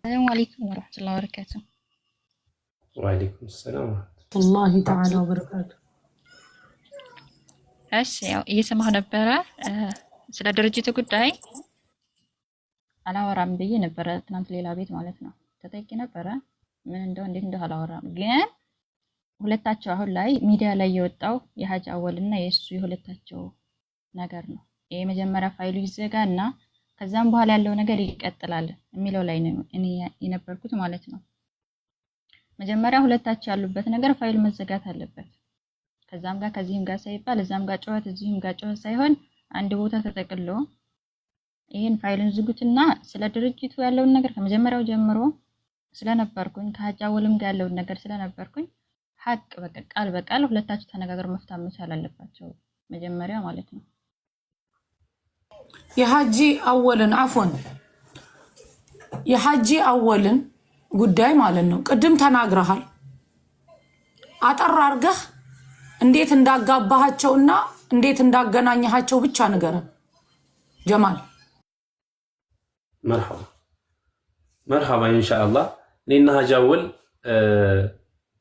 السلام عليكم ورحمة الله وبركاته። وعليكم السلام الله تعالى وبركاته። እሺ ያው እየሰማሁ ነበረ። ስለ ድርጅቱ ጉዳይ አላወራም ብዬ ነበረ ትናንት ሌላ ቤት ማለት ነው ተጠይቄ ነበረ። ምን እንደው እንዴት እንደው አላወራም፣ ግን ሁለታቸው አሁን ላይ ሚዲያ ላይ የወጣው የሀጅ አወል እና የእሱ የሁለታቸው ነገር ነው። የመጀመሪያ ፋይሉ ይዘጋ እና ከዛም በኋላ ያለው ነገር ይቀጥላል የሚለው ላይ ነው እኔ የነበርኩት ማለት ነው። መጀመሪያ ሁለታቸው ያሉበት ነገር ፋይሉ መዘጋት አለበት። ከዛም ጋር ከዚህም ጋር ሳይባል እዛም ጋር ጩኸት እዚህም ጋር ጩኸት ሳይሆን አንድ ቦታ ተጠቅሎ ይህን ፋይሉን ዝጉትና ስለ ድርጅቱ ያለውን ነገር ከመጀመሪያው ጀምሮ ስለነበርኩኝ ከሀጅ አወልም ጋር ያለውን ነገር ስለነበርኩኝ ሀቅ በቃ ቃል በቃል ሁለታቸው ተነጋግረው መፍታት መቻል አለባቸው መጀመሪያ ማለት ነው። የሀጂ አወልን عفوا የሀጂ አወልን ጉዳይ ማለት ነው። ቅድም ተናግረሃል። አጠር አድርገህ እንዴት እንዳጋባሃቸውና እንዴት እንዳገናኘሃቸው ብቻ ንገረን ጀማል። مرحبا مرحبا إن شاء الله። እኔና ሀጂ አወል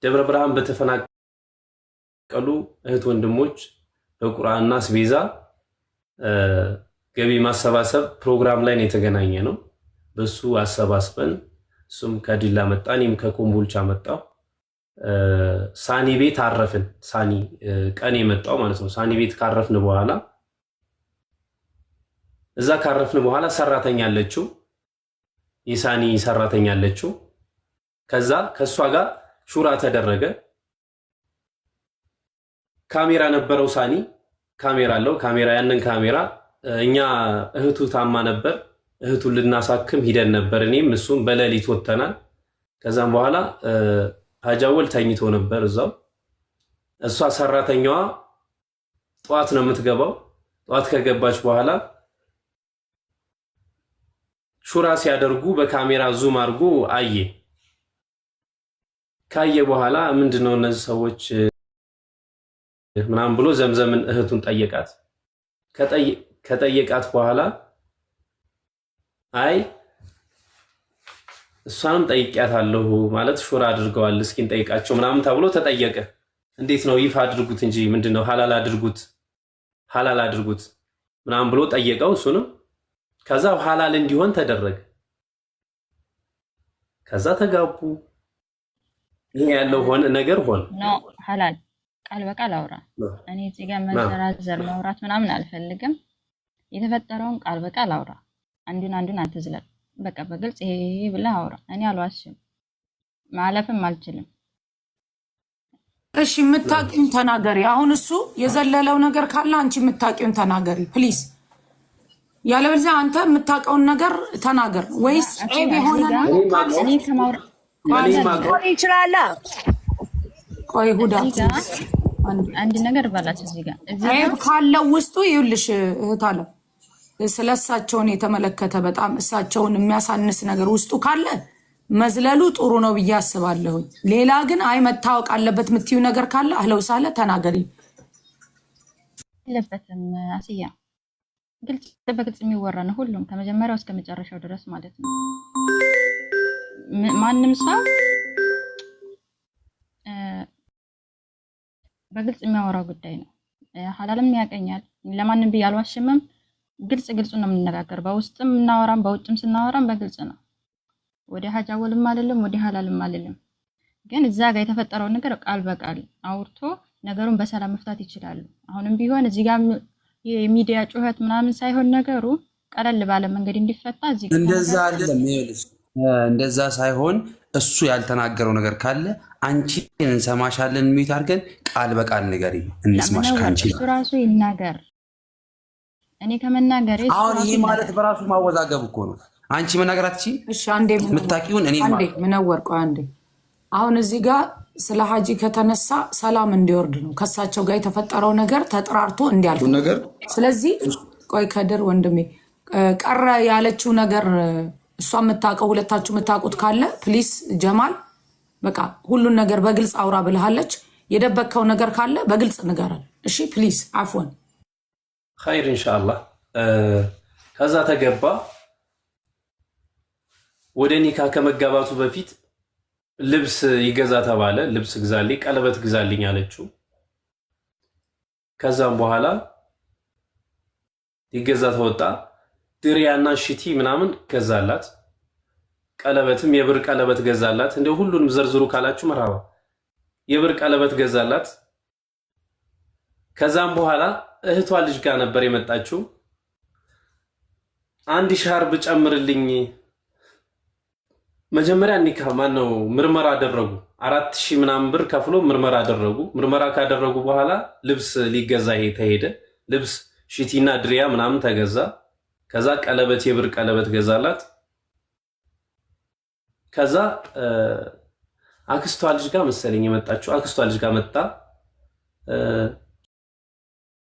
ደብረ ብርሃን በተፈናቀሉ እህት ወንድሞች በቁርአንና አስቤዛ ገቢ ማሰባሰብ ፕሮግራም ላይ ነው የተገናኘ ነው። በሱ አሰባስበን እሱም ከዲላ መጣ፣ እኔም ከኮምቦልቻ መጣሁ። ሳኒ ቤት አረፍን። ሳኒ ቀን የመጣው ማለት ነው። ሳኒ ቤት ካረፍን በኋላ እዛ ካረፍን በኋላ ሰራተኛ አለችው፣ የሳኒ ሰራተኛ አለችው። ከዛ ከእሷ ጋር ሹራ ተደረገ። ካሜራ ነበረው ሳኒ ካሜራ አለው። ካሜራ ያንን ካሜራ እኛ እህቱ ታማ ነበር፣ እህቱን ልናሳክም ሂደን ነበር። እኔም እሱም በሌሊት ወጥተናል። ከዛም በኋላ ሀጂ አወል ተኝቶ ነበር እዛው። እሷ ሰራተኛዋ ጠዋት ነው የምትገባው። ጠዋት ከገባች በኋላ ሹራ ሲያደርጉ በካሜራ zoom አድርጎ አየ። ካየ በኋላ ምንድነው እነዚህ ሰዎች ምናምን ብሎ ዘምዘምን እህቱን ጠየቃት። ከጠየቃት በኋላ አይ እሷንም ጠይቂያታለሁ ማለት ሹራ አድርገዋል፣ እስኪ እንጠይቃቸው ምናምን ተብሎ ተጠየቀ። እንዴት ነው ይፋ አድርጉት እንጂ ምንድነው ሀላል አድርጉት ሀላል አድርጉት ምናምን ብሎ ጠየቀው። እሱንም ከዛ ሀላል እንዲሆን ተደረገ። ከዛ ተጋቡ። ይሄ ያለው ሆነ ነገር ሆነ። No ሀላል ቃል በቃል አውራ። እኔ እዚህ ጋር መዘራዘር ማውራት ምናምን አልፈልግም። የተፈጠረውን ቃል በቃል አውራ። አንዱን አንዱን አትዝለል። በቃ በግልጽ ይሄ ብለህ አውራ። እኔ አልዋሽም፣ ማለፍም አልችልም። እሺ የምታውቂውን ተናገሪ። አሁን እሱ የዘለለው ነገር ካለ አንቺ የምታውቂውን ተናገሪ please። ያለበለዚያ አንተ የምታውቀውን ነገር ተናገር፣ ወይስ ዔብ የሆነ ይችላል። ቆይ ሁዳ አንድ ነገር ባላችሁ እዚህ ጋር ዔብ ካለው ውስጡ ይኸውልሽ እህት አለ ስለ እሳቸውን የተመለከተ በጣም እሳቸውን የሚያሳንስ ነገር ውስጡ ካለ መዝለሉ ጥሩ ነው ብዬ አስባለሁኝ። ሌላ ግን አይ መታወቅ አለበት የምትዩ ነገር ካለ አህለው ሳለ ተናገሪ። የለበትም አስያ ግልጽ በግልጽ የሚወራ ነው። ሁሉም ከመጀመሪያው እስከ መጨረሻው ድረስ ማለት ነው። ማንም ሰው በግልጽ የሚያወራው ጉዳይ ነው። ሀላልም ያቀኛል። ለማንም ብዬ አልዋሽምም። ግልጽ ግልጹ ነው የምንነጋገር። በውስጥም እናወራም በውጭም ስናወራም በግልጽ ነው። ወደ ሀጅ አወልም አልልም፣ ወደ ሀላልም አልልም። ግን እዛ ጋር የተፈጠረውን ነገር ቃል በቃል አውርቶ ነገሩን በሰላም መፍታት ይችላሉ። አሁንም ቢሆን እዚህ ጋር የሚዲያ ጩኸት ምናምን ሳይሆን ነገሩ ቀለል ባለ መንገድ እንዲፈታ እዚህ እንደዛ አይደለም። ይኸውልሽ እንደዛ ሳይሆን እሱ ያልተናገረው ነገር ካለ አንቺን እንሰማሻለን። mute አድርገን ቃል በቃል ንገሪ እንስማሽ ከአንቺ። እሱ ራሱ ይናገር፣ እኔ ከመናገሬ አሁን ይሄ ማለት በራሱ ማወዛገብ እኮ ነው። አንቺ መናገር አትችይም። እሺ አንዴ የምታውቂውን እኔ አንዴ ምነወር ቆይ አንዴ። አሁን እዚህ ጋር ስለ ሀጂ ከተነሳ ሰላም እንዲወርድ ነው ከእሳቸው ጋር የተፈጠረው ነገር ተጠራርቶ እንዲያልፍ ነገር። ስለዚህ ቆይ ከድር ወንድሜ ቀረ ያለችው ነገር እሷ የምታውቀው ሁለታችሁ የምታውቁት ካለ please ጀማል በቃ ሁሉን ነገር በግልጽ አውራ ብልሃለች። የደበቅከው ነገር ካለ በግልጽ ንገረን። እሺ please عفوا خير إن شاء الله። ከዛ ተገባ ወደ ኒካ ከመጋባቱ በፊት ልብስ ይገዛ ተባለ። ልብስ ግዛልኝ፣ ቀለበት ግዛልኝ አለችው። ከዛም በኋላ ይገዛ ተወጣ። ድሪያና ሽቲ ምናምን ገዛላት። ቀለበትም የብር ቀለበት ገዛላት። እንደ ሁሉንም ዘርዝሩ ካላችሁ መርሃባ የብር ቀለበት ገዛላት። ከዛም በኋላ እህቷ ልጅ ጋር ነበር የመጣችው። አንድ ሻርብ ጨምርልኝ። መጀመሪያ ኒካ ማነው ምርመራ አደረጉ። 4000 ምናምን ብር ከፍሎ ምርመራ አደረጉ። ምርመራ ካደረጉ በኋላ ልብስ ሊገዛ ተሄደ። ልብስ ሽቲና ድሪያ ምናምን ተገዛ። ከዛ ቀለበት የብር ቀለበት ገዛላት። ከዛ አክስቷ ልጅ ጋር መሰለኝ የመጣችው፣ አክስቷ ልጅ ጋር መጣ።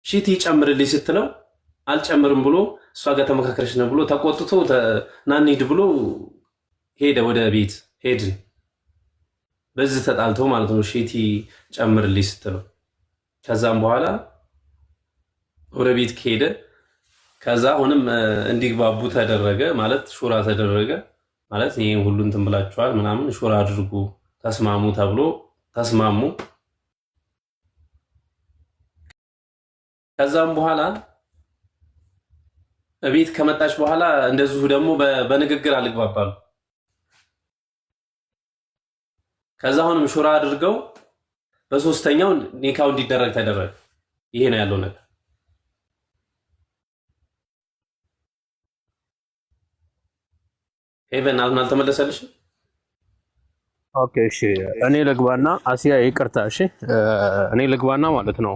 ሽቲ ጨምርልኝ ስትለው አልጨምርም ብሎ እሷ ጋር ተመካከረች ነው ብሎ ተቆጥቶ ና እንሂድ ብሎ ሄደ። ወደ ቤት ሄድን። በዚህ ተጣልተው ማለት ነው። ሺቲ ጨምርልኝ ስትለው ከዛም በኋላ ወደ ቤት ከሄደ ከዛ አሁንም እንዲግባቡ ተደረገ ማለት ሹራ ተደረገ ማለት ይሄን ሁሉ እንትን ብላችኋል ምናምን ሹራ አድርጉ ተስማሙ ተብሎ ተስማሙ። ከዛም በኋላ እቤት ከመጣች በኋላ እንደዚሁ ደግሞ በንግግር አልግባባሉ። ከዛ አሁንም ሹራ አድርገው በሶስተኛው ኒካው እንዲደረግ ተደረገ። ይሄ ነው ያለው ነገር። ሄቨን አሁን አልተመለሰልሽም? Okay እሺ፣ እኔ ልግባና አሲያ ይቅርታ። እሺ እኔ ልግባና ማለት ነው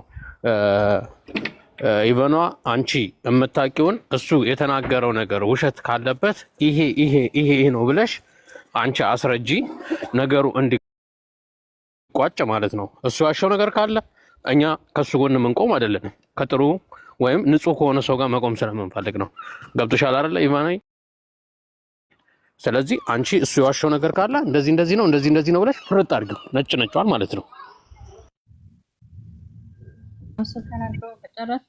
ኢቨኗ አንቺ የምታውቂውን እሱ የተናገረው ነገር ውሸት ካለበት ይሄ ይሄ ይሄ ይሄ ነው ብለሽ አንቺ አስረጂ፣ ነገሩ እንዲቋጭ ማለት ነው። እሱ ያሸው ነገር ካለ እኛ ከሱ ጎን ምንቆም አይደለንም። ከጥሩ ወይም ንጹህ ከሆነ ሰው ጋር መቆም ስለምንፈልግ ነው። ገብቶሻል አይደለ ኢቫናይ? ስለዚህ አንቺ እሱ የዋሸው ነገር ካለ እንደዚህ እንደዚህ ነው እንደዚህ እንደዚህ ነው ብለሽ ፍርጥ አድርጊው፣ ነጭ ነጯን ማለት ነው። እሱ ተናግሮ ከጨረሰ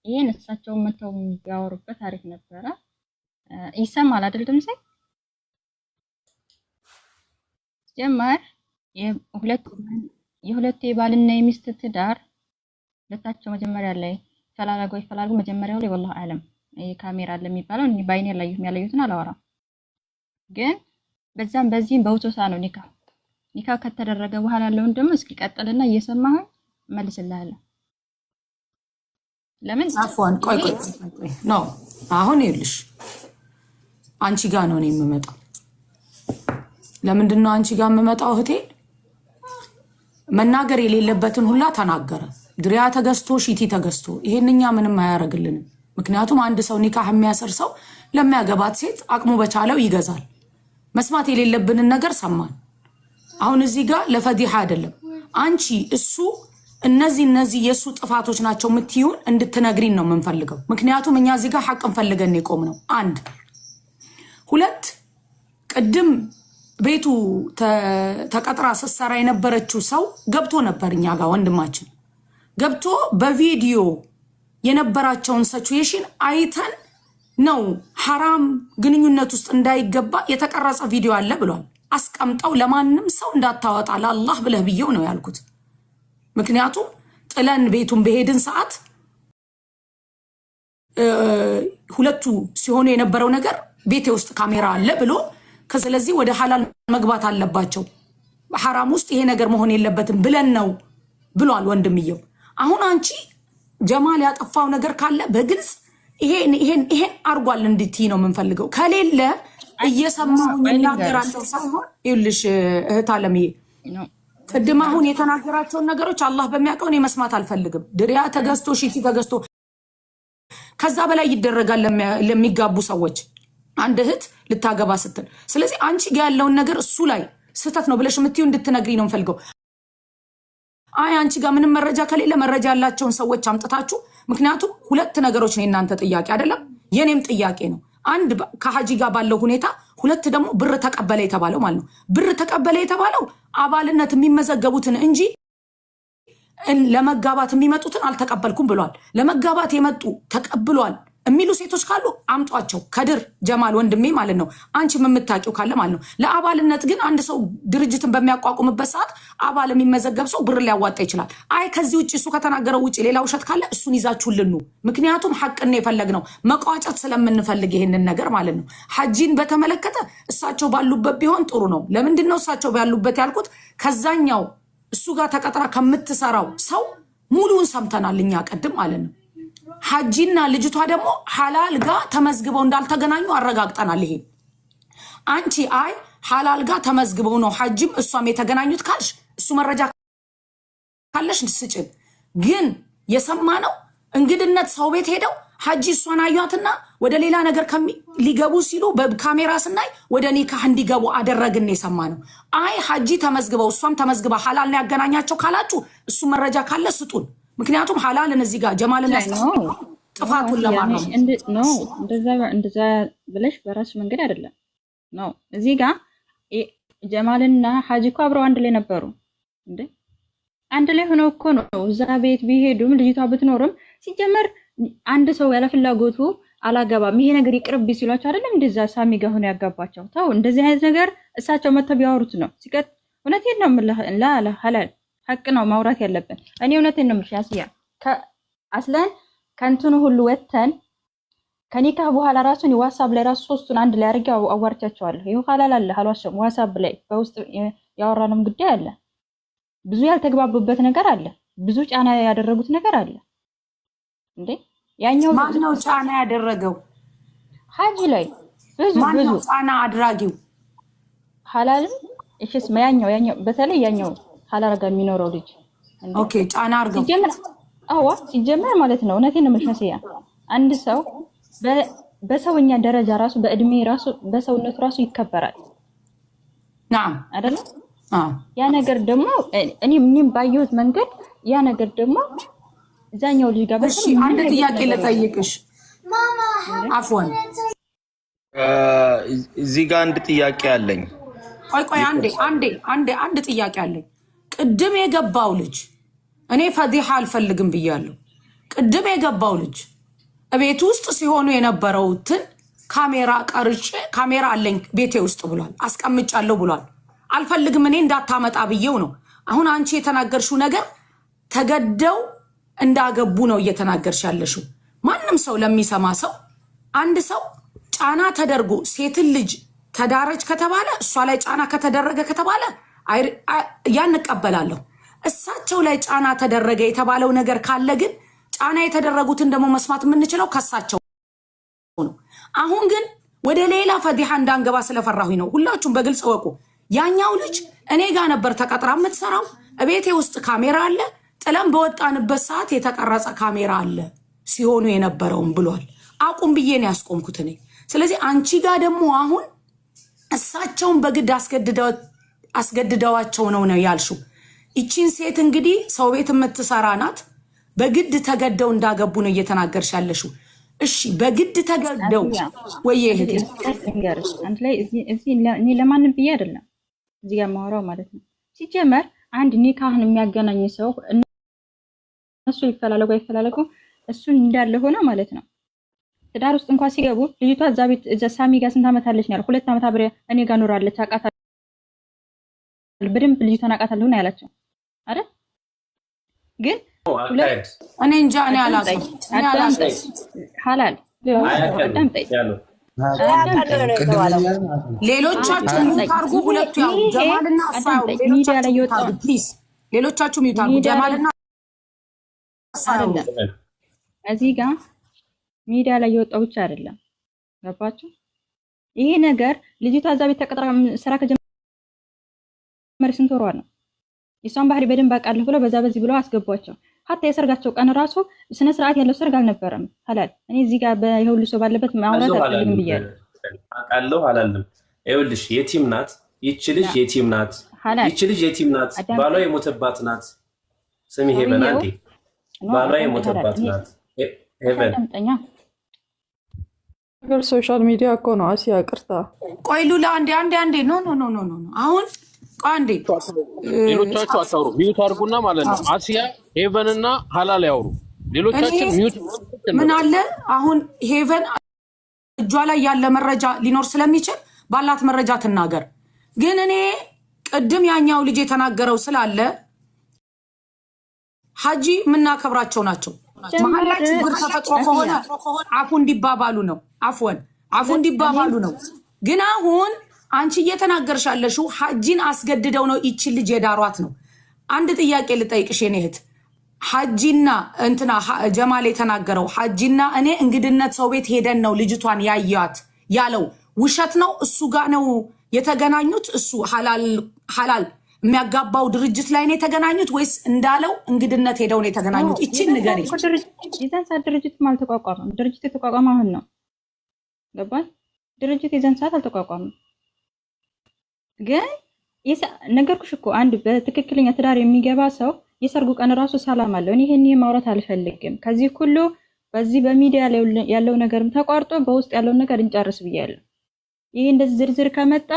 ይሄን እሳቸውን መተው ቢያወሩበት አሪፍ ነበረ። ይሰማል አይደል ድምጼ? ጀመር የሁለቱ የባልና የሚስት ትዳር ሁለታቸው መጀመሪያ ላይ ፈላላጎ ይፈላልጉ መጀመሪያው ላይ ወላሁ አለም ይሄ ካሜራ አለ የሚባለው እኔ በአይኔ አላየሁትም፣ ያላየሁትን አላወራም። ግን በዛም በዚህም በውቶሳ ነው ኒካ ኒካ ከተደረገ በኋላ ያለውን ደግሞ እስኪ ቀጥልና እየሰማሁኝ እመልስልሃለሁ። ለምን አፍዋን ቆይ ይሄ ቆይ ቆይ no አሁን ይኸውልሽ አንቺ ጋር ነው እኔ የምመጣው። ለምንድን ነው አንቺ ጋር የምመጣው እህቴ? መናገር የሌለበትን ሁላ ተናገረ። ድሪያ ተገዝቶ ሺቲ ተገዝቶ፣ ይሄን እኛ ምንም አያደርግልንም። ምክንያቱም አንድ ሰው ኒካህ የሚያስር ሰው ለሚያገባት ሴት አቅሙ በቻለው ይገዛል። መስማት የሌለብንን ነገር ሰማን። አሁን እዚህ ጋር ለፈዲሃ አይደለም። አንቺ እሱ እነዚህ እነዚህ የእሱ ጥፋቶች ናቸው የምትይውን እንድትነግሪን ነው የምንፈልገው። ምክንያቱም እኛ እዚህ ጋር ሐቅን ፈልገን የቆም ነው። አንድ ሁለት፣ ቅድም ቤቱ ተቀጥራ ስትሰራ የነበረችው ሰው ገብቶ ነበር እኛ ጋር ወንድማችን ገብቶ በቪዲዮ የነበራቸውን situation አይተን ነው ሐራም ግንኙነት ውስጥ እንዳይገባ የተቀረጸ ቪዲዮ አለ ብሏል። አስቀምጠው ለማንም ሰው እንዳታወጣ ለአላህ ብለህ ብየው ነው ያልኩት። ምክንያቱም ጥለን ቤቱን በሄድን ሰዓት ሁለቱ ሲሆኑ የነበረው ነገር ቤቴ ውስጥ ካሜራ አለ ብሎ ከስለዚህ ወደ ሐላል መግባት አለባቸው፣ ሐራም ውስጥ ይሄ ነገር መሆን የለበትም ብለን ነው ብሏል ወንድምየው። አሁን አንቺ ጀማል ያጠፋው ነገር ካለ በግልጽ ይሄን ይሄን ይሄን አርጓል እንድትይ ነው የምንፈልገው። ከሌለ አይ እየሰማሁኝ ቆይ ልንገርሽ እናገራለሁ ሳይሆን ይኸውልሽ እህት አለምዬ ነው ቅድም አሁን የተናገራቸውን ነገሮች አላህ በሚያውቀው እኔ መስማት አልፈልግም። ድሪያ ተገዝቶ ሺቲ ተገዝቶ ከዛ በላይ ይደረጋል ለሚጋቡ ሰዎች አንድ እህት ልታገባ ስትል። ስለዚህ አንቺ ጋ ያለውን ነገር እሱ ላይ ስህተት ነው ብለሽ የምትይው እንድትነግሪ ነው የምፈልገው። አይ አንቺ ጋር ምንም መረጃ ከሌለ መረጃ ያላቸውን ሰዎች አምጥታችሁ፣ ምክንያቱም ሁለት ነገሮች ነው የእናንተ ጥያቄ አይደለም የኔም ጥያቄ ነው። አንድ ከሀጂ ጋር ባለው ሁኔታ፣ ሁለት ደግሞ ብር ተቀበለ የተባለው ማለት ነው። ብር ተቀበለ የተባለው አባልነት የሚመዘገቡትን እንጂ ለመጋባት የሚመጡትን አልተቀበልኩም ብሏል። ለመጋባት የመጡ ተቀብሏል የሚሉ ሴቶች ካሉ አምጧቸው። ከድር ጀማል ወንድሜ ማለት ነው። አንቺም የምታውቂው ካለ ማለት ነው። ለአባልነት ግን አንድ ሰው ድርጅትን በሚያቋቁምበት ሰዓት አባል የሚመዘገብ ሰው ብር ሊያዋጣ ይችላል። አይ ከዚህ ውጭ እሱ ከተናገረው ውጭ ሌላ ውሸት ካለ እሱን ይዛችሁልን ኑ። ምክንያቱም ሐቅን የፈለግነው መቋጨት ስለምንፈልግ ይሄንን ነገር ማለት ነው። ሐጂን በተመለከተ እሳቸው ባሉበት ቢሆን ጥሩ ነው። ለምንድን ነው እሳቸው ባሉበት ያልኩት? ከዛኛው እሱ ጋር ተቀጥራ ከምትሰራው ሰው ሙሉውን ሰምተናል እኛ ቅድም ማለት ነው። ሐጂና ልጅቷ ደግሞ ሐላል ጋር ተመዝግበው እንዳልተገናኙ አረጋግጠናል። ይሄ አንቺ አይ ሐላል ጋር ተመዝግበው ነው ሐጂም እሷም የተገናኙት ካልሽ እሱ መረጃ ካለሽ ስጭን። ግን የሰማነው እንግድነት ሰው ቤት ሄደው ሐጂ እሷን አዩትና ወደ ሌላ ነገር ሊገቡ ሲሉ በካሜራ ስናይ ወደ ኒካህ እንዲገቡ አደረግን የሰማነው። አይ ሐጂ ተመዝግበው እሷም ተመዝግባ ሐላል ነው ያገናኛቸው ካላችሁ እሱ መረጃ ካለ ስጡን። ምክንያቱም ሐላልን እዚህ ጋር ጀማልን ያስቀምጠው ጥፋቱን ለማረም No፣ እንደዛ ብለሽ በራሱ መንገድ አይደለም። No፣ እዚህ ጋር ጀማልና ሐጂ እኮ አብረው አንድ ላይ ነበሩ እንዴ? አንድ ላይ ሆነው እኮ ነው እዛ ቤት ቢሄዱም ልጅቷ ብትኖርም፣ ሲጀመር አንድ ሰው ያለ ፍላጎቱ አላገባም ይሄ ነገር ይቅርብ ሲሏቸው አይደለም እንደዛ ሳሚ ጋር ሆኖ ያጋባቸው። ተው፣ እንደዚህ አይነት ነገር እሳቸው መጥተው ቢያወሩት ነው። ሲቀጥ እውነቴን ነው የምልህ፣ لا لا ሐላል ሐቅ ነው ማውራት ያለብን። እኔ እውነቴን ነው የምልሽ አስያ፣ አስለን ከእንትኑ ሁሉ ወተን ከኒካህ በኋላ ራሱን ዋትሳፕ ላይ ራሱ ሶስቱን አንድ ላይ አድርጌ አዋርቻቸዋለሁ። ይኸው ሐላል አለ፣ አልዋሸም። ዋትሳፕ ላይ በውስጥ ያወራንም ጉዳይ አለ። ብዙ ያልተግባቡበት ነገር አለ። ብዙ ጫና ያደረጉት ነገር አለ። እንዴ ያኛው ማነው ጫና ያደረገው? ሀጂ ላይ ብዙ ብዙ ማነው ጫና አድራጊው? ሐላልም እሺስ ያኛው በተለይ ያኛው ሐላል ጋር የሚኖረው ልጅ። Okay፣ ጫና አድርገው። ሲጀመር አዋ ሲጀመር ማለት ነው። እውነቴን ነው የምልሽ መሲያ፣ አንድ ሰው በሰውኛ ደረጃ ራሱ በእድሜ ራሱ በሰውነቱ ራሱ ይከበራል። نعم። አይደለ? ያ ነገር ደግሞ እኔ እኔም ባየሁት መንገድ ያ ነገር ደግሞ እዛኛው ልጅ ጋር እሺ፣ አንድ ጥያቄ ልጠይቅሽ። عفوا። እዚህ ጋር አንድ ጥያቄ አለኝ። ቆይ ቆይ፣ አንዴ አንዴ አንዴ፣ አንድ ጥያቄ አለኝ። ቅድም የገባው ልጅ፣ እኔ فضيحة አልፈልግም ብያለሁ። ቅድም የገባው ልጅ እቤት ውስጥ ሲሆኑ የነበረውትን ካሜራ ቀርጬ ካሜራ አለኝ ቤቴ ውስጥ ብሏል፣ አስቀምጫለሁ ብሏል። አልፈልግም እኔ እንዳታመጣ ብዬው ነው። አሁን አንቺ የተናገርሽው ነገር ተገደው እንዳገቡ ነው እየተናገርሽ ያለሽው። ማንም ሰው ለሚሰማ ሰው አንድ ሰው ጫና ተደርጎ ሴትን ልጅ ተዳረች ከተባለ፣ እሷ ላይ ጫና ከተደረገ ከተባለ ያን እቀበላለሁ። እሳቸው ላይ ጫና ተደረገ የተባለው ነገር ካለ ግን ጫና የተደረጉትን ደግሞ መስማት የምንችለው ከሳቸው ነው። አሁን ግን ወደ ሌላ فضيحة እንዳንገባ ስለፈራሁኝ ነው። ሁላችሁም በግልጽ እወቁ። ያኛው ልጅ እኔ ጋር ነበር ተቀጥራ የምትሰራው። እቤቴ ውስጥ ካሜራ አለ። ጥለን በወጣንበት ሰዓት የተቀረጸ ካሜራ አለ ሲሆኑ የነበረውን ብሏል። አቁም ብዬ ነው ያስቆምኩት እኔ። ስለዚህ አንቺ ጋር ደግሞ አሁን እሳቸውን በግድ አስገድደዋቸው ነው ነው ያልሽው። ይቺን ሴት እንግዲህ ሰው ቤት የምትሰራ ናት። በግድ ተገደው እንዳገቡ ነው እየተናገርሽ ያለሽው። እሺ፣ በግድ ተገደው ወይ እህቴ? ልንገርሽ፣ አንድ ላይ እዚህ እኔ ለማንም ብዬ አይደለም እዚህ ጋር የማወራው ማለት ነው። ሲጀመር አንድ ኒካህን የሚያገናኝ ሰው እነሱ ይፈላለጉ አይፈላለጉ እሱን እንዳለ ሆነ ማለት ነው። ትዳር ውስጥ እንኳን ሲገቡ ልጅቷ እዛ ቤት እዛ ሳሚ ጋር ስንት ዓመት አለች ነው ያለው። 2 ዓመት አብሬ እኔ ጋር ኖራለች፣ አውቃታለሁ፣ በደንብ ልጅቷን አውቃታለሁ ነው ያላቸው አይደል? ግን እኔ እንጃ፣ እኔ አላውቅም። እኔ አላውቅም። ሐላል አዳምጠኝ። ሌሎቻችሁ mute አድርጉ። ሁለቱ ያው ጀማልና እሷ ያው ሌሎቻችሁ mute አድርጉ please። ሌሎቻችሁ mute አድርጉ። ጀማልና እሷ ያው አይደለም፣ እዚህ ጋር ሚዲያ ላይ የወጣው ብቻ አይደለም። ገባችሁ? ይሄ ነገር ልጅቷ እዛ ቤት ተቀጥራ ስራ ከጀመረች ስንት ወሯ ነው? የሷን ባህሪ በደንብ አውቃለሁ ብለው በዛ በዚህ ብለው አስገቧቸው። حتى የሰርጋቸው ቀን ራሱ ስነ ስርዓት ያለው ሰርግ አልነበረም። ሐላል እኔ እዚህ ጋር የሁሉ ሰው ባለበት ማውራት አልፈልግም ብያለሁ። አውቃለሁ አላለም። ይኸውልሽ የቲም ናት ይቺ ልጅ፣ የቲም ናት ይቺ ልጅ፣ የቲም ናት። ባሏ የሞተባት ናት። ስሚ ሄቨን፣ አንዴ፣ ባሏ የሞተባት ናት ሄቨን። ነገር social media እኮ ነው። አሲያ ቅርታ። ቆይ ሉላ፣ አንዴ አንዴ አንዴ፣ no no no no no፣ አሁን ቆይ አንዴ። ሌሎቻችሁ አታውሩ፣ mute አድርጉና ማለት ነው። አሲያ፣ ሄቨን እና ሀላል ያውሩ። ሌሎቻችን mute ምን አለ አሁን ሄቨን እጇ ላይ ያለ መረጃ ሊኖር ስለሚችል ባላት መረጃ ትናገር። ግን እኔ ቅድም ያኛው ልጅ የተናገረው ስላለ ሀጂ የምናከብራቸው ናቸው። መሀል ላይ ችግር ተፈጥሮ ከሆነ አፉ እንዲባባሉ ነው። አፍወን አፉ እንዲባባሉ ነው። ግን አሁን አንቺ እየተናገርሽ ያለሽው ሀጂን አስገድደው ነው ይችን ልጅ የዳሯት ነው። አንድ ጥያቄ ልጠይቅሽ የኔ እህት፣ ሀጂና እንትና ጀማል የተናገረው ሀጂና እኔ እንግድነት ሰው ቤት ሄደን ነው ልጅቷን ያያት ያለው ውሸት ነው? እሱ ጋር ነው የተገናኙት? እሱ ሀላል የሚያጋባው ድርጅት ላይ ነው የተገናኙት ወይስ እንዳለው እንግድነት ሄደው ነው የተገናኙት? ይችን ንገሪ። የዛን ሰዓት ድርጅትም አልተቋቋመም። ድርጅት የተቋቋመ አሁን ነው። ገባል? ድርጅት የዛን ሰዓት አልተቋቋመም። ግን ነገርኩሽ እኮ አንድ በትክክለኛ ትዳር የሚገባ ሰው የሰርጉ ቀን ራሱ ሰላም አለው። እኔ ይሄን ማውራት አልፈልግም። ከዚህ ሁሉ በዚህ በሚዲያ ላይ ያለው ነገርም ተቋርጦ በውስጥ ያለውን ነገር እንጨርስ ብያለሁ። ይሄ እንደዚህ ዝርዝር ከመጣ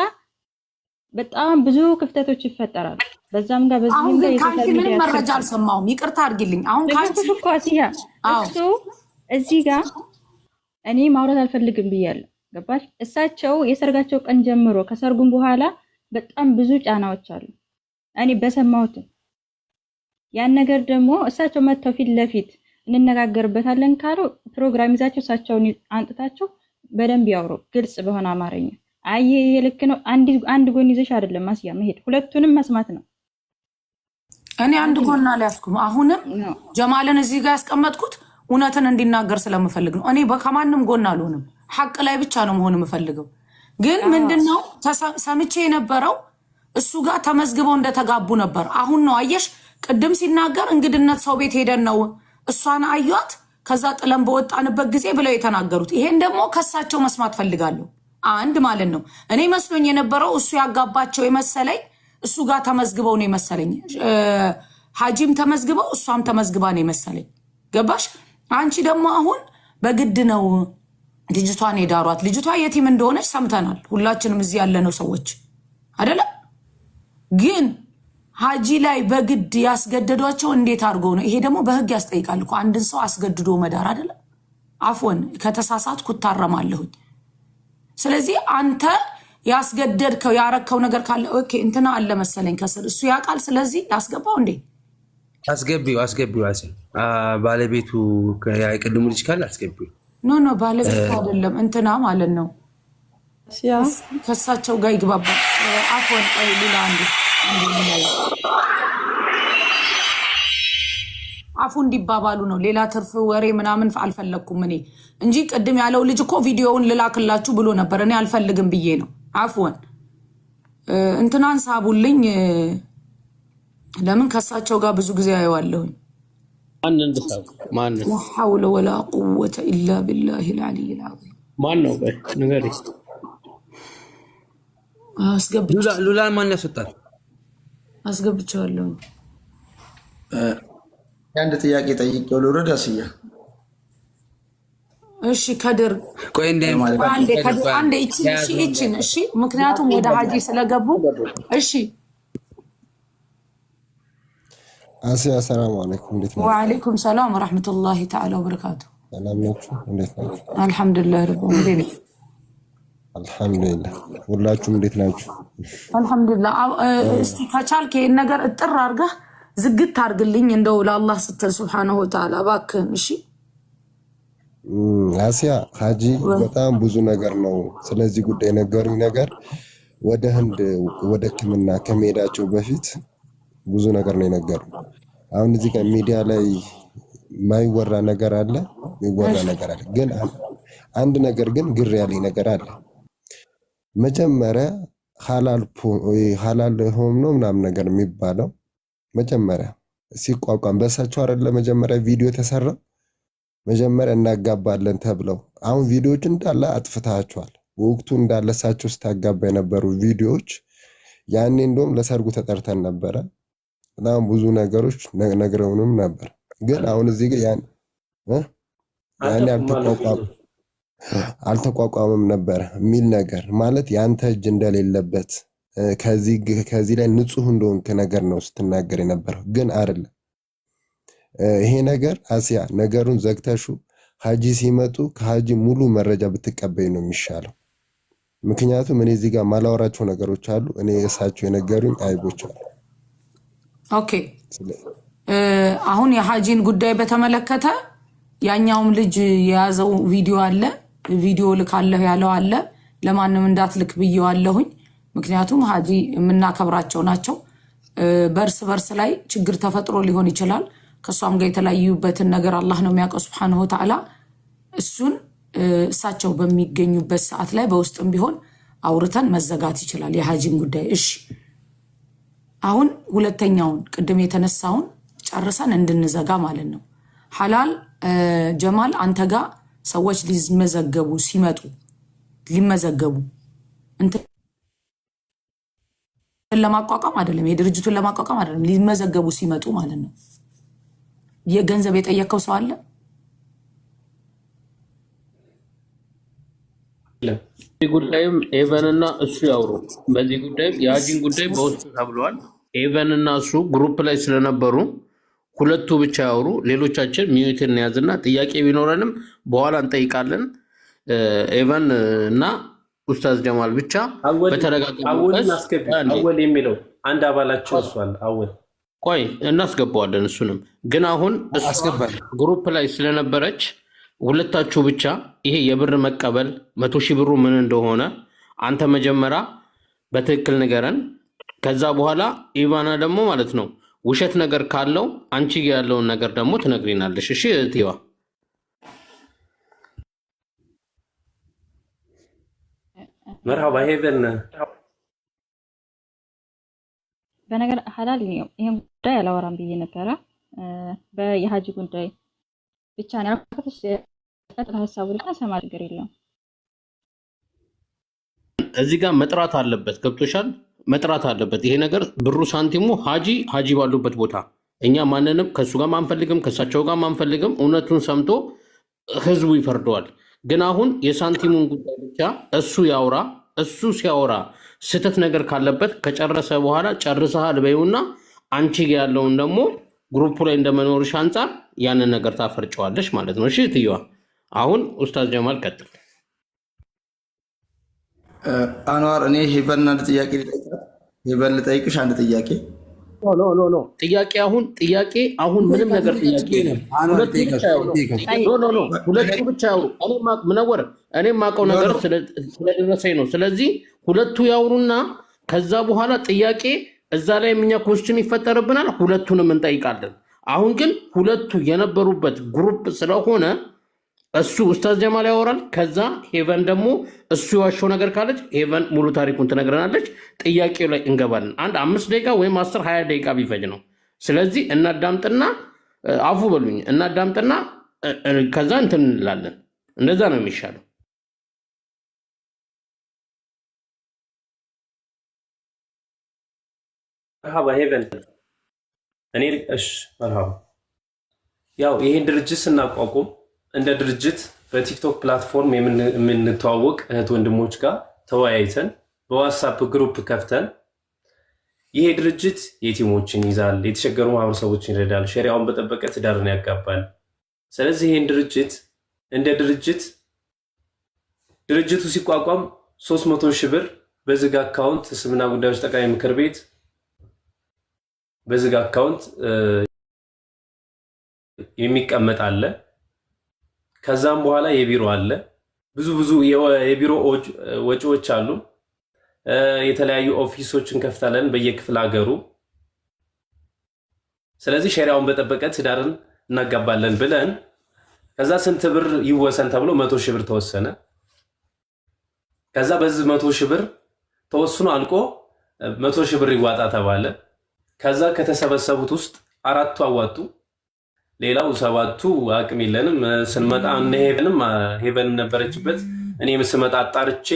በጣም ብዙ ክፍተቶች ይፈጠራሉ። በዛም ጋር አሁን በዚህም ጋር ግን ከአንቺ የ social ምንም ሚዲያ መረጃ አልሰማሁም። ይቅርታ አድርጊልኝ። አሁን ከአንቺ ነገርኩሽ እኮ አስያ፣ አዎ እሱ እዚህ ጋር እኔ ማውራት አልፈልግም ብያለሁ። ገባሽ? እሳቸው የሰርጋቸው ቀን ጀምሮ ከሰርጉም በኋላ በጣም ብዙ ጫናዎች አሉ። እኔ በሰማሁትም ያን ነገር ደግሞ እሳቸው መጥተው ፊት ለፊት እንነጋገርበታለን ካሉ ፕሮግራም ይዛቸው እሳቸውን አንጥታቸው በደንብ ያውሩ፣ ግልጽ በሆነ አማርኛ። አይ ይሄ ልክ ነው፣ አንድ ጎን ይዘሽ አይደለም አስያ መሄድ፣ ሁለቱንም መስማት ነው። እኔ አንድ ጎን አልያዝኩም። አሁንም ነው ጀማልን እዚህ ጋር ያስቀመጥኩት እውነትን እንዲናገር ስለምፈልግ ነው። እኔ ከማንም ጎን አልሆንም፣ ሐቅ ላይ ብቻ ነው መሆን የምፈልገው። ግን ምንድነው ሰምቼ የነበረው እሱ ጋር ተመዝግበው እንደተጋቡ ነበር። አሁን ነው አየሽ፣ ቅድም ሲናገር እንግድነት ሰው ቤት ሄደን ነው እሷን አዩት፣ ከዛ ጥለን በወጣንበት ጊዜ ብለው የተናገሩት። ይሄን ደግሞ ከሳቸው መስማት ፈልጋለሁ። አንድ ማለት ነው እኔ መስሎኝ የነበረው እሱ ያጋባቸው የመሰለኝ እሱ ጋር ተመዝግበው ነው የመሰለኝ። ሀጂም ተመዝግበው እሷም ተመዝግባ ነው የመሰለኝ። ገባሽ? አንቺ ደግሞ አሁን በግድ ነው ልጅቷን የዳሯት። ልጅቷ የቲም እንደሆነች ሰምተናል ሁላችንም እዚህ ያለነው ሰዎች አይደለም። ግን ሀጂ ላይ በግድ ያስገደዷቸው እንዴት አድርገው ነው? ይሄ ደግሞ በህግ ያስጠይቃል እኮ አንድን ሰው አስገድዶ መዳር አይደለም። አፍወን ከተሳሳትኩ እታረማለሁኝ። ስለዚህ አንተ ያስገደድከው ያረከው ነገር ካለ okay፣ እንትና አለ መሰለኝ ከስር እሱ ያውቃል። ስለዚህ ያስገባው እንዴ? አስገቢው አስገቢው። አሴ ባለቤቱ የቅድሙ ልጅ ካለ አስገቢው። No no፣ ባለቤቱ አይደለም እንትና ማለት ነው። አስያ ከእሳቸው ጋር ይግባባል። አፍወን ቆይ ሌላ አንዱ አፉ እንዲባባሉ ነው። ሌላ ትርፍ ወሬ ምናምን አልፈለግኩም እኔ እንጂ ቅድም ያለው ልጅ እኮ ቪዲዮውን ልላክላችሁ ብሎ ነበር። እኔ አልፈልግም ብዬ ነው። አፍወን እንትናን ሳቡልኝ። ለምን ከእሳቸው ጋር ብዙ ጊዜ አየዋለሁኝ። ማንን ልሳብ? ማንን? لا حول ولا قوة إلا بالله العلي العظيم። ማን ነው? ቆይ ንገሪኝ። ሉላን ማን ያስወጣል? አስገብቼዋለሁኝ። አንድ ጥያቄ ጠይቄው ልውረድ። አስያ እሺ ከድር ቆይ እንደ አንዴ ከድር አንዴ ይችን እሺ ይችን እሺ፣ ምክንያቱም ወደ ሀጂ ስለገቡ እሺ። አስያ ሰላም አለይኩም፣ እንዴት ናችሁ? ወአለይኩም ሰላም ወረሕመቱላሂ ተዓላ ወበረካቱ። ሰላም ናችሁ? እንዴት ናችሁ? አልሐምዱሊላህ ረብ እንዴት አልሐምዱሊላህ። ሁላችሁም እንዴት ናችሁ? አልሐምዱሊላህ። እስቲ ከቻልክ ይሄን ነገር እጥር አድርገህ ዝግት አድርግልኝ እንደው ለአላህ ስትል ሱብሓነሁ ወተዓላ እባክህን። እሺ አስያ ሀጂ በጣም ብዙ ነገር ነው ስለዚህ ጉዳይ የነገሩኝ ነገር። ወደ ህንድ ወደ ሕክምና ከመሄዳቸው በፊት ብዙ ነገር ነው የነገሩ። አሁን እዚህ ጋር ሚዲያ ላይ ማይወራ ነገር አለ፣ የሚወራ ነገር አለ። ግን አንድ ነገር ግን ግር ያለኝ ነገር አለ። መጀመሪያ ሀላል ሆም ነው ምናምን ነገር የሚባለው መጀመሪያ ሲቋቋም በእሳቸው አይደለ መጀመሪያ ቪዲዮ የተሰራ መጀመሪያ እናጋባለን ተብለው አሁን ቪዲዮዎች እንዳለ አጥፍታቸዋል። በወቅቱ እንዳለ እሳቸው ስታጋባ የነበሩ ቪዲዮዎች ያኔ እንደውም ለሰርጉ ተጠርተን ነበረ። በጣም ብዙ ነገሮች ነግረውንም ነበር። ግን አሁን እዚህ ጋር ያኔ አልተቋቋመም ነበር የሚል ነገር ማለት ያንተ እጅ እንደሌለበት ከዚህ ላይ ንጹህ እንደሆንክ ነገር ነው ስትናገር የነበረው። ግን አይደለም ይሄ ነገር አስያ ነገሩን ዘግተሹ ሀጂ ሲመጡ ከሀጂ ሙሉ መረጃ ብትቀበይ ነው የሚሻለው። ምክንያቱም እኔ እዚህ ጋር ማላወራቸው ነገሮች አሉ። እኔ እሳቸው የነገሩኝ አይቦች አሉ። Okay፣ አሁን የሀጂን ጉዳይ በተመለከተ ያኛውም ልጅ የያዘው ቪዲዮ አለ። ቪዲዮ ልካለሁ ያለው አለ። ለማንም እንዳትልክ ብዬዋለሁኝ። ምክንያቱም ሀጂ የምናከብራቸው ናቸው። በእርስ በርስ ላይ ችግር ተፈጥሮ ሊሆን ይችላል። ከእሷም ጋር የተለያዩበትን ነገር አላህ ነው የሚያውቀው ሱብሓነሁ ወተዓላ። እሱን እሳቸው በሚገኙበት ሰዓት ላይ በውስጥም ቢሆን አውርተን መዘጋት ይችላል የሀጂን ጉዳይ። እሺ አሁን ሁለተኛውን ቅድም የተነሳውን ጨርሰን እንድንዘጋ ማለት ነው። ሐላል ጀማል፣ አንተ ጋር ሰዎች ሊመዘገቡ ሲመጡ ሊመዘገቡ እንትን ለማቋቋም አይደለም፣ የድርጅቱን ለማቋቋም አይደለም፣ ሊመዘገቡ ሲመጡ ማለት ነው። የገንዘብ የጠየቀው ሰው አለ? በዚህ ጉዳይም ኤቨንና እሱ ያውሩ። በዚህ ጉዳይም የሀጂን ጉዳይ በውስጥ ተብለዋል። ኤቨንና እሱ group ላይ ስለነበሩ ሁለቱ ብቻ ያውሩ። ሌሎቻችን mute እንያዝና ጥያቄ ቢኖረንም በኋላ እንጠይቃለን። ኤቨን እና ኡስታዝ ጀማል ብቻ በተረጋጋ አወልን መንፈስ አስገቢ። አንዴ አወል የሚለው አንድ አባላችን እሷል። አወል ቆይ እናስገባዋለን። እሱንም ግን አሁን እሷ አስገባል። group ላይ ስለነበረች ሁለታችሁ ብቻ ይሄ የብር መቀበል 100,000 ብሩ ምን እንደሆነ አንተ መጀመሪያ በትክክል ንገረን። ከዛ በኋላ ኢቫና ደግሞ ማለት ነው ውሸት ነገር ካለው አንቺ ጋ ያለውን ነገር ደግሞ ትነግሪናለሽ። እሺ እህትዋ። መርሃባ ሄቨን። በነገር ሀላል ይሄን ጉዳይ አላወራም ብዬ ነበረ። በየሀጂ ጉዳይ ብቻ ነው ያልኩት። ቀጥታ ሀሳቡ ላይ ሰማ ችግር የለውም። እዚህ ጋር መጥራት አለበት። ገብቶሻል? መጥራት አለበት ይሄ ነገር ብሩ ሳንቲሙ ሀጂ ሀጂ ባሉበት ቦታ እኛ ማንንም ከእሱ ጋር አንፈልግም፣ ከእሳቸው ጋር አንፈልግም። እውነቱን ሰምቶ ህዝቡ ይፈርደዋል። ግን አሁን የሳንቲሙን ጉዳይ ብቻ እሱ ያውራ። እሱ ሲያወራ ስህተት ነገር ካለበት ከጨረሰ በኋላ ጨርሰሃል በይውና አንቺ ጋ ያለውን ደግሞ group ላይ እንደመኖርሽ አንጻር ያንን ነገር ታፈርጨዋለሽ ማለት ነው። እሺ እትየዋ፣ አሁን ኡስታዝ ጀማል ቀጥል። አንዋር፣ እኔ ሄቨን አንድ ጥያቄ ልጠይቃት። ሄቨን ልጠይቅሽ አንድ ጥያቄ። No, no, no, no፣ ጥያቄ አሁን ጥያቄ አሁን ምንም ነገር ጥያቄ የለም። አንዋር ሁለቱ ብቻ ያውሩ። No, no, no፣ ሁለቱ ብቻ ያውሩ። እኔ ምነወር እኔ የማውቀው ነገር ስለደረሰኝ ነው። ስለዚህ ሁለቱ ያውሩና ከዛ በኋላ ጥያቄ እዛ ላይ እኛ question ይፈጠርብናል፣ ሁለቱንም እንጠይቃለን። አሁን ግን ሁለቱ የነበሩበት group ስለሆነ እሱ ኡስታዝ ጀማል ያወራል። ከዛ ሄቨን ደግሞ እሱ የዋሸው ነገር ካለች ሄቨን ሙሉ ታሪኩን ትነግረናለች። ጥያቄው ላይ እንገባለን። አንድ 5 ደቂቃ ወይም 10 20 ደቂቃ ቢፈጅ ነው። ስለዚህ እናዳምጥና አፉ በሉኝ እናዳምጥና ከዛ እንትን እንላለን። እንደዛ ነው የሚሻለው። መርሃባ ሄቨን። እኔ እሺ፣ መርሃባ። ያው ይሄን ድርጅት ስናቋቁም እንደ ድርጅት በቲክቶክ platform የምንተዋወቅ እህት ወንድሞች ጋር ተወያይተን በዋትሳፕ group ከፍተን ይሄ ድርጅት የቲሞችን ይዛል፣ የተቸገሩ ማህበረሰቦችን ይረዳል፣ ሸሪያውን በጠበቀ ትዳርን ያጋባል። ስለዚህ ይሄን ድርጅት እንደ ድርጅት ድርጅቱ ሲቋቋም 300,000 ብር በዝግ account እስልምና ጉዳዮች ጠቅላይ ምክር ቤት በዝግ account የሚቀመጥ አለ። ከዛም በኋላ የቢሮ አለ። ብዙ ብዙ የቢሮ ወጪዎች አሉ። የተለያዩ office ኦች እንከፍታለን በየክፍለ ሀገሩ። ስለዚህ ሸሪያውን በጠበቀ ትዳርን እናጋባለን ብለን ከዛ ስንት ብር ይወሰን ተብሎ 100,000 ብር ተወሰነ። ከዛ በዚህ 100,000 ብር ተወስኖ አልቆ 100,000 ብር ይዋጣ ተባለ። ከዛ ከተሰበሰቡት ውስጥ አራቱ አዋጡ፣ ሌላው ሰባቱ አቅም የለንም ስንመጣ እነ ሄቨንም ሄቨንም ነበረችበት። እኔም ስመጣ አጣርቼ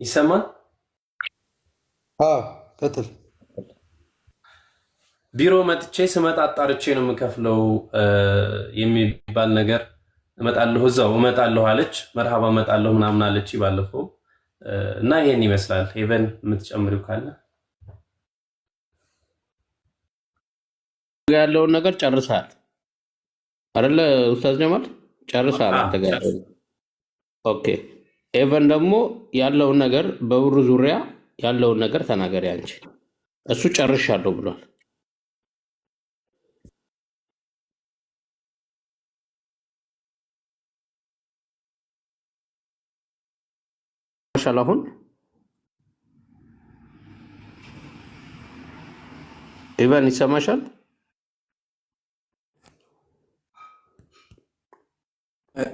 ይሰማል። ቀጥል። ቢሮ መጥቼ ስመጣ አጣርቼ ነው የምከፍለው የሚባል ነገር እመጣለሁ እዛው እመጣለሁ አለች። መርሃባ እመጣለሁ ምናምን አለች ባለፈው እና ይሄን ይመስላል። ሄቨን የምትጨምሪው ካለ? ያለውን ነገር ጨርሰሃል አይደለ ኡስታዝ ጀማል? ጨርሰሃል አንተ ጋር ያለውን። Okay፣ ሄቨን ደግሞ ያለውን ነገር በብሩ ዙሪያ ያለውን ነገር ተናገሪ አንቺ። እሱ ጨርሻለሁ ብሏል። አሁን ሄቨን ይሰማሻል?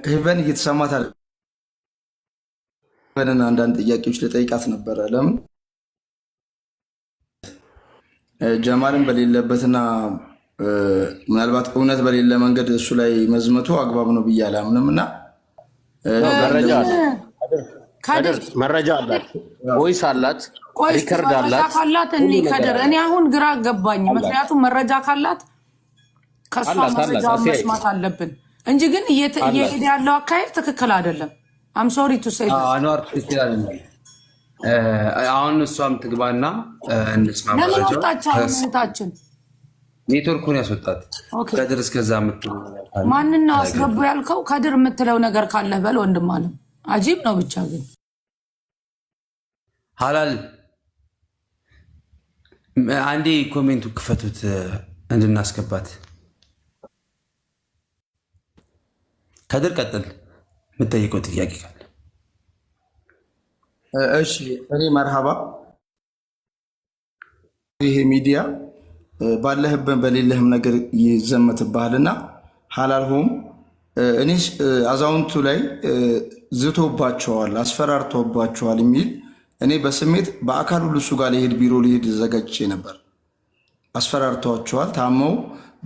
ሄቨን እየተሰማት አለ። ሄቨንን አንዳንድ ጥያቄዎች ልጠይቃት ነበረ። ለምን ጀማልን በሌለበትና ምናልባት እውነት በሌለ መንገድ እሱ ላይ መዝመቱ አግባብ ነው ብዬ አላምንም እና መረጃ አለ፣ መረጃ አላት፣ voice አላት፣ record መረጃ አላት። ካላት እኔ ከድር እኔ አሁን ግራ ገባኝ። ምክንያቱም መረጃ ካላት ከእሷ አላት፣ አላት፣ መረጃውን አሲያ መስማት አለብን እንጂ ግን አላት። እየሄደ ያለው አካሄድ ትክክል አይደለም። I'm sorry to say አንዋር ትክክል አይደለም። አሁን እሷም ትግባና እንስማ። ለምን መረጃው ወጣች አሁን እህታችን? ኔትወርኩን ያስወጣት Okay። ከድር እስከዛ የምትለው ማንን ነው አስገቡ ያልከው? ከድር የምትለው ነገር ካለህ በል ወንድም አለም። አጂብ ነው ብቻ ግን ሀላል አንዴ comment ኡ ክፈቱት እንድናስገባት። ከድር ቀጥል፣ የምጠይቀው ጥያቄ ካለ። እሺ እኔ መርሃባ፣ ይሄ ሚዲያ ባለህበት በሌለህም ነገር ይዘመትብሃልና ሀላል ሆም እኔ አዛውንቱ ላይ ዝቶባቸዋል፣ አስፈራርቶባቸዋል የሚል እኔ በስሜት በአካል ሁሉ እሱ ጋር ሊሄድ ቢሮ ሊሄድ ዘጋጅቼ ነበር። አስፈራርተዋቸዋል። ታመው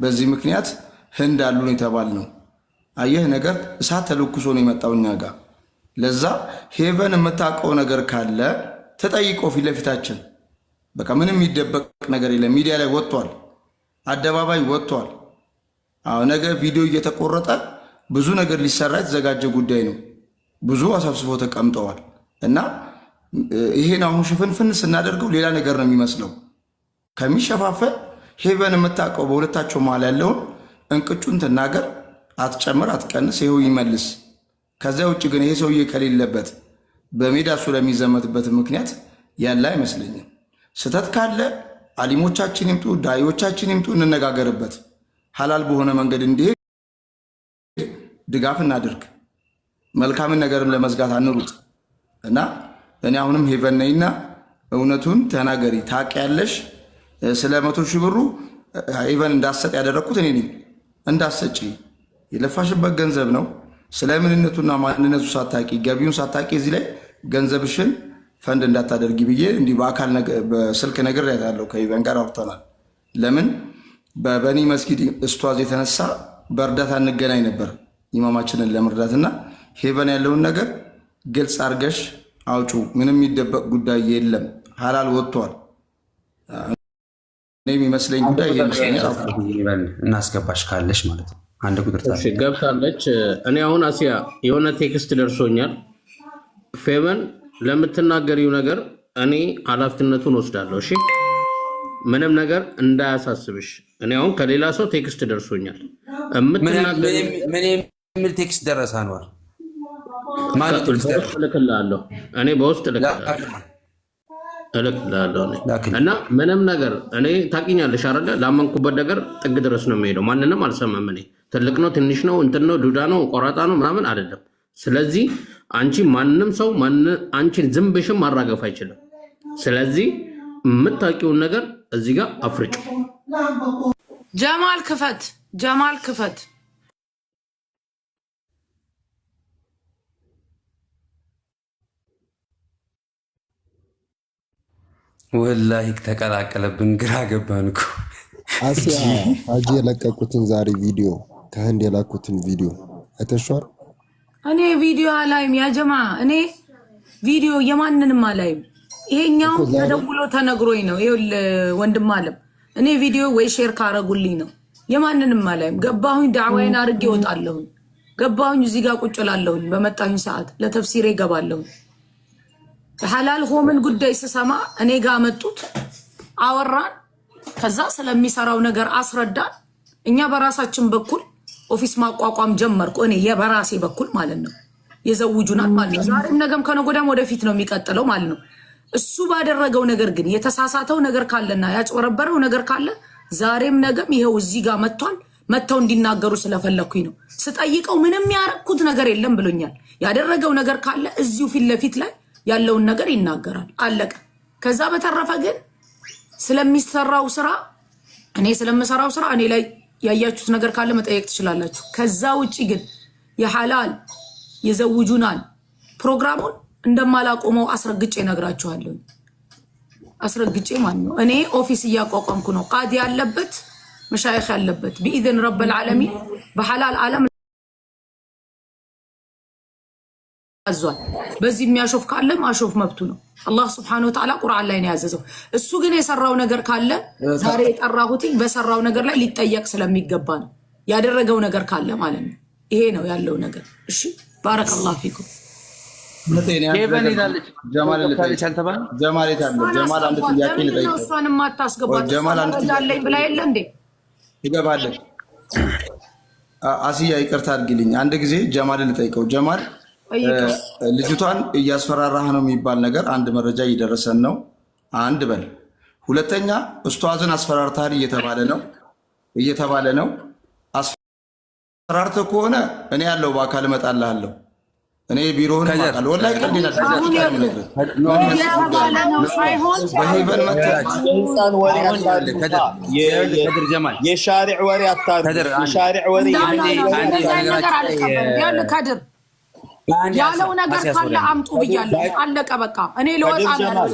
በዚህ ምክንያት ህንድ አሉ ነው የተባልነው። አየህ ነገር እሳት ተለኩሶ ነው የመጣው እኛ ጋር። ለዛ ሄቨን የምታውቀው ነገር ካለ ተጠይቆ ፊት ለፊታችን በቃ ምንም የሚደበቅ ነገር የለም። ሚዲያ ላይ ወጥቷል፣ አደባባይ ወጥቷል። አዎ ነገ ቪዲዮ እየተቆረጠ ብዙ ነገር ሊሰራ የተዘጋጀ ጉዳይ ነው። ብዙ አሰብስቦ ተቀምጠዋል እና ይሄን አሁን ሽፍንፍን ስናደርገው ሌላ ነገር ነው የሚመስለው። ከሚሸፋፈን ሄቨን የምታውቀው በሁለታቸው መሀል ያለውን እንቅጩን ትናገር፣ አትጨምር፣ አትቀንስ፣ ይኸው ይመልስ። ከዚያ ውጭ ግን ይሄ ሰውዬ ከሌለበት በሜዳ እሱ ለሚዘመትበት ምክንያት ያለ አይመስለኝም። ስህተት ካለ አሊሞቻችን ይምጡ፣ ዳዮቻችን ይምጡ፣ እንነጋገርበት። ሀላል በሆነ መንገድ እንዲሄድ ድጋፍ እናድርግ። መልካምን ነገርም ለመዝጋት አንሩጥ እና እኔ አሁንም ሄቨን ነኝና እውነቱን ተናገሪ። ታውቂያለሽ፣ ስለ 100,000 ብሩ ሄቨን እንዳሰጥ ያደረግኩት እኔ ነኝ። እንዳሰጪ የለፋሽበት ገንዘብ ነው። ስለ ምንነቱና ማንነቱ ሳታቂ ገቢውን ሳታቂ እዚህ ላይ ገንዘብሽን ፈንድ እንዳታደርጊ ብዬ እንዲህ በአካል በስልክ ነግሬያታለሁ። ከሄቨን ጋር አውርተናል። ለምን በበኒ መስጊድ እስቷዝ የተነሳ በእርዳታ እንገናኝ ነበር ኢማማችንን ለመርዳትና ሄቨን ያለውን ነገር ግልጽ አድርገሽ አውጩ። ምንም የሚደበቅ ጉዳይ የለም። ሀላል ወጥቷል። እኔ የሚመስለኝ ጉዳይ ይሄ ይመስለኛል። እናስገባሽ ካለሽ ማለት ነው። አንድ ቁጥር እሺ ገብታለች። እኔ አሁን አሲያ የሆነ text ደርሶኛል። ፌቨን ለምትናገሪው ነገር እኔ ኃላፊነቱን ወስዳለሁ። እሺ ምንም ነገር እንዳያሳስብሽ። እኔ አሁን ከሌላ ሰው text ደርሶኛል። የምትናገሪው ምን የሚል text ደረሰ? አንዋር ማነው text ደረሰ? በውስጥ እልክልሃለሁ። እኔ በውስጥ እልክልሃለሁ እልክልሃለሁ እኔ እና ምንም ነገር እኔ ታውቂኛለሽ አይደለ? ላመንኩበት ነገር ጥግ ድረስ ነው የሚሄደው። ማንንም አልሰማም። እኔ ትልቅ ነው ትንሽ ነው እንትን ነው ዱዳ ነው ቆራጣ ነው ምናምን አይደለም። ስለዚህ አንቺ ማንም ሰው አንቺን ዝም ብሽም ማራገፍ አይችልም። ስለዚህ የምታውቂውን ነገር እዚህ ጋር አፍርጩ። ጀማል ክፈት፣ ጀማል ክፈት። ወላሂ ተቀላቀለብን፣ ግራ ገባን እኮ። አሲያ ሀጂ የለቀቁትን ዛሬ ቪዲዮ ከህንድ የላኩትን ቪዲዮ አይተሽዋል? እኔ ቪዲዮ አላይም ያጀማ፣ እኔ ቪዲዮ የማንንም አላይም። ይሄኛው ተደውሎ ተነግሮኝ ነው። ይኸውልህ ወንድም አለም እኔ ቪዲዮ ወይ share ካረጉልኝ ነው። የማንንም አላይም። ገባሁኝ ዳዕዋዬን አድርጌ እወጣለሁኝ። ገባሁኝ። እዚህ ጋር ቁጭ እላለሁኝ። በመጣሁኝ ሰዓት ለተፍሲሬ ገባለሁኝ። ሐላል ሆምን ጉዳይ ስሰማ እኔ ጋር መጡት፣ አወራን። ከዛ ስለሚሰራው ነገር አስረዳን። እኛ በራሳችን በኩል office ማቋቋም ጀመርኩ። እኔ የበራሴ በኩል ማለት ነው። የዘውጁናል ማለት ነው። ዛሬም ነገም ከነገ ወዲያም ወደፊት ነው የሚቀጥለው ማለት ነው። እሱ ባደረገው ነገር ግን የተሳሳተው ነገር ካለና ያጭበረበረው ነገር ካለ ዛሬም ነገም ይኸው እዚህ ጋር መጥቷል። መጥተው እንዲናገሩ ስለፈለግኩኝ ነው። ስጠይቀው ምንም ያረኩት ነገር የለም ብሎኛል። ያደረገው ነገር ካለ እዚሁ ፊት ለፊት ላይ ያለውን ነገር ይናገራል። አለቀ። ከዛ በተረፈ ግን ስለሚሰራው ስራ፣ እኔ ስለምሰራው ስራ እኔ ላይ ያያችሁት ነገር ካለ መጠየቅ ትችላላችሁ። ከዛ ውጭ ግን የሐላል የዘውጁናል ፕሮግራሙን እንደማላቆመው አስረግጬ እነግራችኋለሁ። አስረግጬ ማለት ነው። እኔ office እያቋቋምኩ ነው። ቃዲ ያለበት፣ መሻይኽ ያለበት፣ بإذن رب العالمين በሐላል ዓለም አዟል። በዚህ የሚያሾፍ ካለ ማሾፍ መብቱ ነው። አላህ سبحانه وتعالى ቁርአን ላይ ነው ያዘዘው። እሱ ግን የሰራው ነገር ካለ ዛሬ የጠራሁትኝ በሰራው ነገር ላይ ሊጠየቅ ስለሚገባ ነው። ያደረገው ነገር ካለ ማለት ነው። ይሄ ነው ያለው ነገር። እሺ፣ بارك الله فيكم። ሄቨን ሄዳለች። ጀማል ጀማል የት አለ? ጀማል አንድ ጥያቄ ለምንድን ነው ልጠይቀው። እሷን የማታስገባት? እሷ ጀማል አንድ መረጃ አለኝ ብላ የለ እንዴ? ትገባለህ። አስያ ይቅርታ አድርጊልኝ። አንድ ጊዜ ጀማልን ልጠይቀው። ጀማል፣ ጠይቀው። ልጅቷን እያስፈራራህ ነው የሚባል ነገር አንድ መረጃ እየደረሰን ነው። አንድ በል። ሁለተኛ ኡስታዝን አስፈራርተሃል እየተባለ ነው። አስፈራርተህ ከሆነ እኔ ያለው በአካል እመጣልሃለሁ። እኔ ቢሮህን አውቃለሁ። ወላሂ ቀልዴን አይደለም። እየተባለ ነው ሳይሆን በሄቨን መተህ የህፃን ወሬ አታርጉ። ከድር ጀማል የ شارع ወሬ አታርጉ። ከድር አንዴ የ شارع ወሬ እንደዛ አይነት ነገር አልቀበልም። ይኸውልህ ከድር ያለው ነገር ካለ አምጡ ብያለሁ። አለቀ በቃ። እኔ ልወጣ ነው ያለው።